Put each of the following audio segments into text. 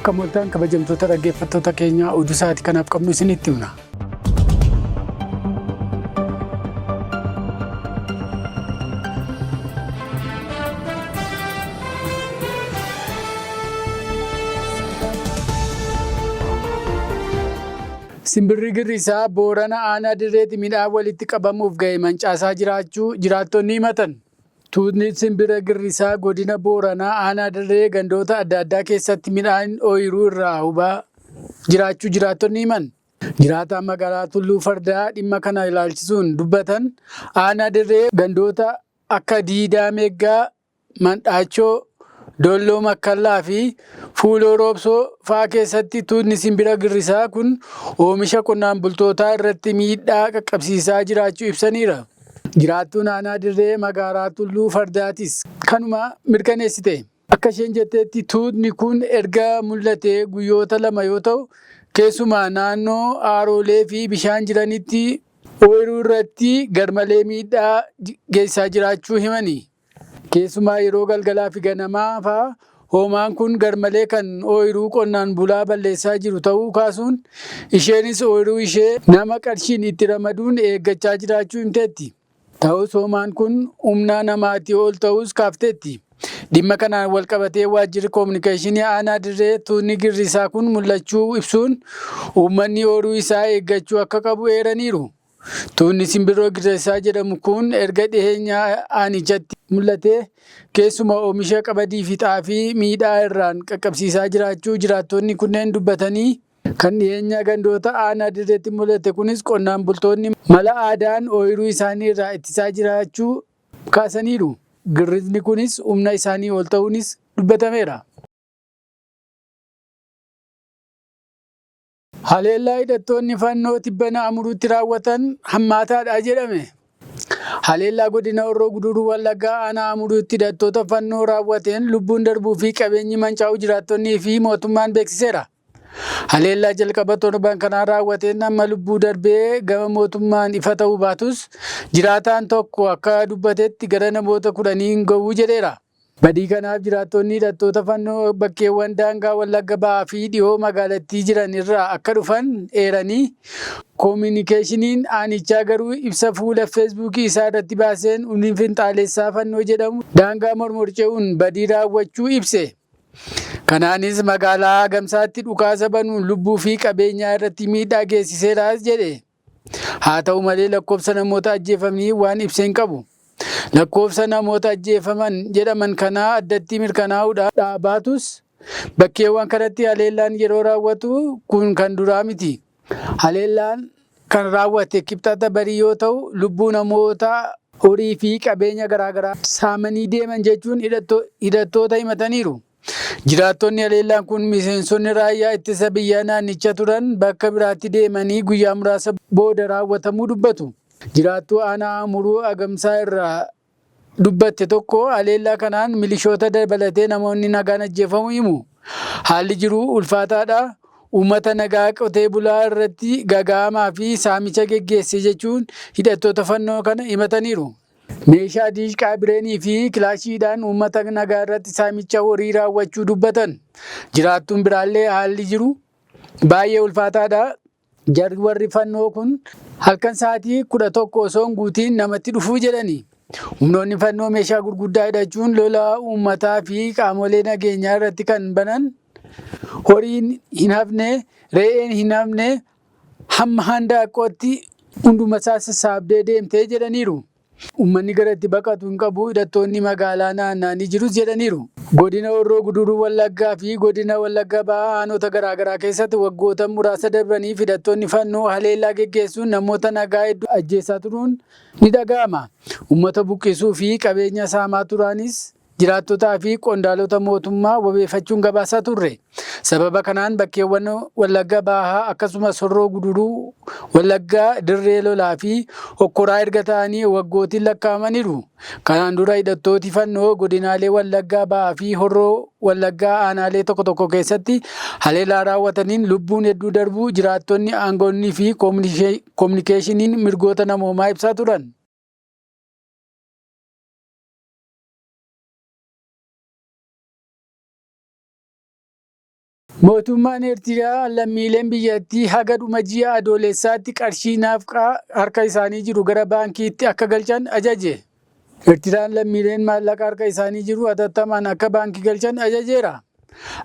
Akka mooltaan kabajamtoota dhaggeeffattoota keenyaa oduu sa'aatii kanaaf qabnu isinitti himna. Simbirri girrisaa Boorana aanaa Dirreetti midhaan walitti qabamuuf ga'e mancaasaa jiraachuu jiraattonni himatan. Tuutni simbira girrisaa godina Booranaa aanaa Dirree gandoota adda addaa keessatti midhaan ooyiruu irraa hubaa jiraachuu jiraattonni himan. Jiraataan magaalaa Tulluu Fardaa dhimma kana ilaalchisuun dubbatan aanaa Dirree gandoota akka Diidaa Meeggaa, Mandhaachoo, Dolloo Makkallaa fi Fuuloo Roobsoo fa'aa keessatti tuutni simbira girrisaa kun oomisha qonnaan bultootaa irratti miidhaa qaqqabsiisaa jiraachuu ibsaniira. Jiraattuun aanaa Dirree magaalaa Tulluu Fardaatis kanuma mirkaneessite. Akka isheen jetteetti tuutni kun erga mul'atee guyyoota 2 yoo ta'u, keessumaa naannoo haaroolee fi bishaan jiranitti ooyiruu irratti garmalee miidhaa geessisaa jiraachuu himani. Keessumaa yeroo galgalaa fi ganamaa fa'aa hoomaan kun garmalee kan ooyiruu qonnaan bulaa balleessaa jiru ta'uu kaasuun, isheenis ooyiruu ishee nama qarshiin itti ramaduun eeggachaa jiraachuu himteetti. Ta'us hoomaan kun humna namaatii ol ta'uus kaafteetti. Dhimma kanaan walqabatee Waajjirri Kominikeeshinii Aanaa Dirree tuutni girrisaa kun mul'achuu ibsuun uummanni ooyiruu isaa eeggachuu akka qabu eeraniiru. Tuunni simbirroo girrisaa jedhamu kun erga dhiheenya aanichatti mul'atee keessumaa oomisha qamadii fi xaafii miidhaa irraan qaqqabsiisaa jiraachuu jiraattonni kunneen dubbatanii, kan dhiheenya gandoota aanaa Dirreetti mul'ate kunis qonnaan bultoonni mala aadaan ooyiruu isaanii irraa ittisaa jiraachuu kaasaniiru. Girrisni kunis humna isaanii ol ta'uunis dubbatameera. Haleellaa hidhattoonni Fannoo tibbana Amuruutti raawwatan hammaataadha jedhame. Haleellaa Godina Horroo Guduruu Wallaggaa Aanaa Amuruutti hidhattoota Fannoo raawwateen lubbuun darbuu fi qabeenyi mancaa'uu jiraattonnii fi mootummaan beeksiseera. Haleellaa jalqaba torban kanaa raawwateen amma lubbuu darbee gama mootummaan ifa ta'uu baatus jiraataan tokko akka dubbatetti gara namoota kudhanii hin ga'u jedheera. Badii kanaaf jiraattonni hidhattoota Fannoo bakkeewwan daangaa Wallagga Bahaa fi dhihoo magaalattii jiran irraa akka dhufan eeranii, Kominikeeshiniin aanichaa garuu ibsa fuula Feesbuukii isaa irratti baaseen humni finxaalessaa Fannoo jedhamu daangaa Mormor ce'uun badii raawwachuu ibse. Kanaanis magaalaa Agamsaatti dhukaasa banuun lubbuu fi qabeenyaa irratti miidhaa geessiseeras jedhe. Haa ta'u malee lakkoofsa namoota ajjeefamanii waan ibse hin qabu. Lakkoofsa namoota ajjeefaman jedhaman kanaa addatti mirkanaa'uudhaa baatus bakkeewwan kanatti haleellaan yeroo raawwatu kun kan duraa miti. Haleellaan kan raawwate Kibxata barii yoo ta'u lubbuu namoota horii fi qabeenya garaagaraa saamanii deeman jechuun hidhattoota himataniiru. Jiraattonni haleellaan kun miseensonni raayyaa ittisa biyyaa naannicha turan bakka biraatti deemanii guyyaa muraasa booda raawwatamuu dubbatu. Jiraattuu aanaa Amuruu Agamsaa irraa dubbatte tokko haleellaa kanaan milishoota dabalatee namoonni nagaan ajjeefamuu himu. Haalli jiru ulfaataadha. Uummata nagaa qotee bulaa irratti gaga'amaa fi saamicha geggeesse jechuun hidhattoota Fannoo kana himataniiru. Meeshaa diishqaa, bireenii fi kilaashiidhaan uummata nagaa irratti saamicha horii raawwachuu dubbatan. Jiraattuun biraallee haalli jiru baay'ee ulfaataadha. Jarri warri fannoo kun halkan sa'aatii 11 osoo hin guutiin namatti dhufuu jedhani. Humnoonni fannoo meeshaa gurguddaa hidhachuun lola uummataa fi qaamolee nageenyaa irratti kan banan horiin hin hafne, re'een hin hafne, hamma handaaqqootti hundumasaa sassaabdee deemte jedhaniiru. Uummanni gara itti baqatu hin qabu, hidhattoonni magaalaa naanna'anii jirus jedhaniiru. Godina Horroo Guduruu Wallaggaa fi Godina Wallagga Bahaa aanota garaagaraa keessatti waggoota muraasa darbaniif hidhattoonni Fannoo haleellaa geggeessuun namoota nagaa hedduu ajjeesaa turuun ni dhaga'ama. Uummata buqqisuu fi qabeenya saamaa turaanis jiraattotaa fi qondaalota mootummaa wabeeffachuun gabaasaa turre. Sababa kanaan bakkeewwan Wallagga Bahaa akkasumas Horroo Guduruu Wallaggaa dirree lolaa fi hokkoraa erga ta'anii waggootiin lakkaa'amaniiru. Kanaan dura hidhattooti Fannoo godinaalee Wallaggaa Bahaa fi Horroo Wallaggaa aanaalee tokko tokko keessatti haleellaa raawwataniin lubbuun hedduu darbuu jiraattonni, aangawoonni fi kominikeeshiniin mirgoota namoomaa ibsaa turan. Mootummaan Eertiraa lammiileen biyyattii haga dhuma ji'a Adoolessaatti qarshii naafqaa harka isaanii jiru gara baankiitti akka galchan ajaje. Eertiraan lammiileen maallaqa harka isaanii jiru hatattamaan akka baankii galchan ajajeera.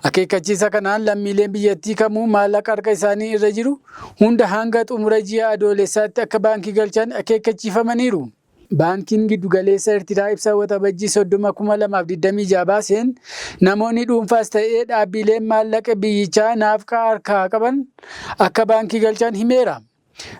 Akeekkachiisa kanaan lammiileen biyyattii kamuu maallaqa harka isaanii irra jiru hunda hanga xumura ji'a Adoolessaatti akka baankii galchan akeekkachiifamaniiru. Baankiin Giddugaleessa Eertiraa ibsa Waxabajjii 30, 2026 baaseen namoonni dhuunfaas ta'ee dhaabbileen maallaqa biyyichaa naafqaa harkaa qaban akka baankii galchan himeera.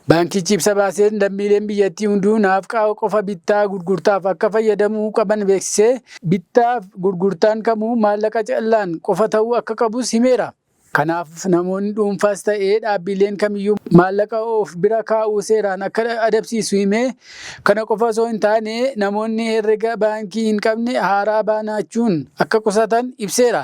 Baankichi ibsa baaseen lammiileen biyyattii hunduu naafqaa qofa bittaa gurgurtaaf akka fayyadamuu qaban beeksisee, bittaaf gurgurtaan kamuu maallaqa callaan qofa ta'uu akka qabus himeera. Kanaaf namoonni dhuunfaas ta'ee dhaabbileen kamiyyuu maallaqa of bira kaa'uu seeraan akka adabsiisu himee, kana qofa osoo hin taane namoonni herrega baankii hin qabne haaraa banachuun akka qusatan ibseera.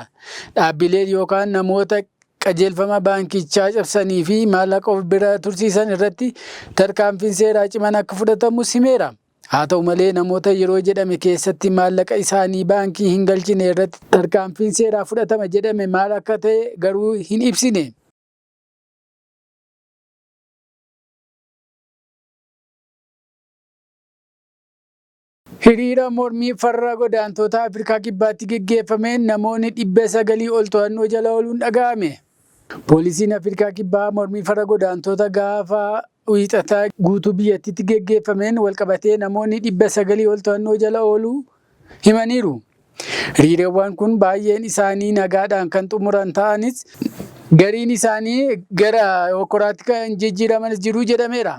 Dhaabbileen yookaan namoota qajeelfama baankichaa cabsanii fi maallaqa of bira tursiisan irratti tarkaanfiin seeraa cimaan akka fudhatamus himeera. Haa ta'u malee namoota yeroo jedhame keessatti maallaqa isaanii baankii hin galchine irratti tarkaanfiin seeraa fudhatama jedhame maal akka ta'e garuu hin ibsine. Hiriira mormii farra godaantota Afrikaa Kibbaatti geggeeffameen namoonni 900 ol to'annoo jala ooluun dhaga'ame. Poolisiin Afrikaa Kibbaa mormii farra godaantota gaafa Wiixataa guutuu biyyattiitti geggeeffameen walqabatee namoonni 900 ol to'annoo jala ooluu himaniiru. Hiriirawwan kun baay'een isaanii nagaadhaan kan xumuran ta'anis gariin isaanii gara hokkoraatti kan jijjiiramanis jiru jedhameera.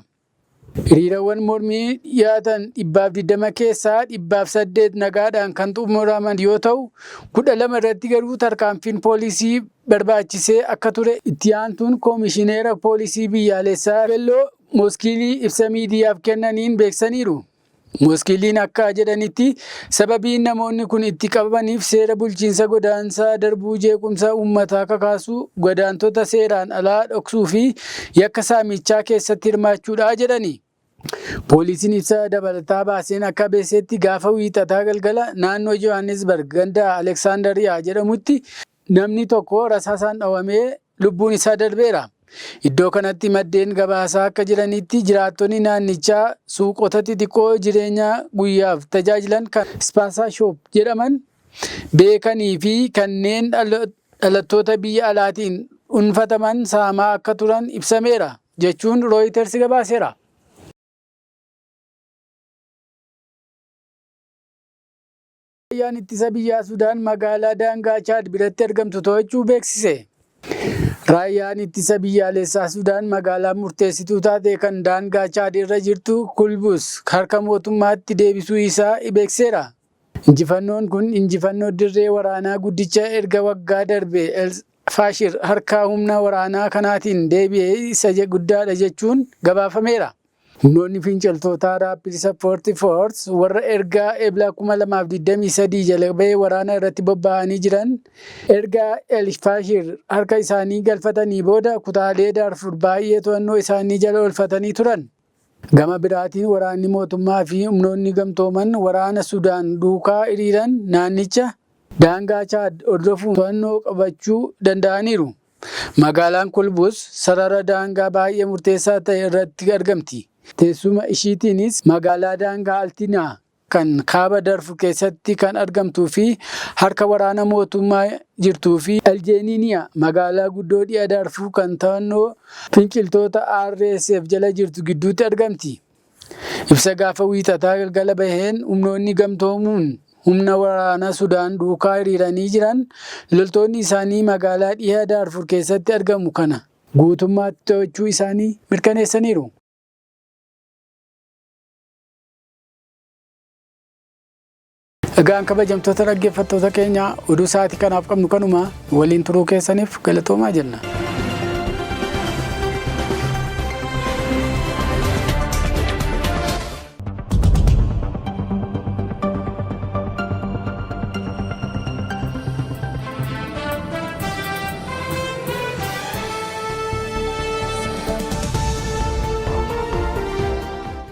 Hiriirawwan mormii dhiyaatan 120 keessaa 108 nagaadhaan kan xumuraman yoo ta'u, 12 irratti garuu tarkaanfiin poolisii barbaachisee akka ture itti aantuun Koomishineera Poolisii Biyyaalessaa Belloo Mooskiilii ibsa miidiyaaf kennaniin beeksisaniiru. Mooskiiliin akka jedhanitti, sababiin namoonni kun itti qabamaniif seera bulchiinsa godaansaa darbuu, jeequmsa uummataa kakaasuu, godaantota seeraan alaa dhoksuu fi yakka saamichaa keessatti hirmaachuudha jedhani. Poolisiin ibsa dabalataa baaseen akka beeksisetti gaafa Wiixataa galgala naannoo Johaannisbarg ganda Aleksaandariyaa jedhamutti namni tokko rasaasaan dhawamee lubbuun isaa darbeera. Iddoo kanatti maddeen gabaasaa akka jiranitti jiraattonni naannichaa suuqota xixiqqoo jireenya guyyaaf tajaajilan kan Spaasaa Shoop jedhaman beekanii fi kanneen dhalattoota biyya alaatiin dhuunfataman saamaa akka turan ibsameera jechuun Rooyiters gabaaseera. Raayyaan Ittisa Biyyaa Sudaan magaalaa daangaa Chaad biratti argamtu to'achuu beeksise. Raayyaan Ittisa Biyyaalessaa Sudaan magaalaa murteessituu taate kan daangaa Chaad irra jirtu Kulbus harka mootummaatti deebisuu isaa beeksiseera. Injifannoon kun injifannoo dirree waraanaa guddicha erga waggaa darbe El Faashir harka humna waraanaa kanaatiin deebi'e isa guddaadha jechuun gabaafameera. Humnoonni finciltootaa Rapid Support Force warra erga Ebla 2023 jalqabee waraana irratti bobba'anii jiran erga El Fashir harka isaanii galfatanii booda kutaalee Daarfur baay'ee to'annoo isaanii jala oolfatanii turan. Gama biraatiin waraanni mootummaa fi humnoonni gamtooman waraana Sudaan duukaa hiriiran naannicha daangaa Chaad hordofuun to'annoo qabachuu danda'aniiru. Magaalaan Kulbus sarara daangaa baay'ee murteessaa ta'e irratti argamti. Teessuma ishiitiinis magaalaa daangaa Altinaa kan kaaba Darfur keessatti kan argamtuu fi harka waraana mootummaa jirtuu fi Aljeeniiniyaa magaalaa guddoo dhiha Darfur kan to'annoo finciltoota RSF jala jirtu gidduutti argamti. Ibsa gaafa Wiixataa galgala baheen humnoonni gamtoomuun humna waraanaa Sudaan duukaa hiriiranii jiran loltoonni isaanii magaalaa dhiha Daarfur keessatti argamu kana guutummaatti to'achuu isaanii mirkaneessaniiru. Egaan kabajamtoota dhaggeeffattoota keenya oduu sa'aatii kanaaf qabnu kanuma waliin turuu keessaniif galatoomaa jenna.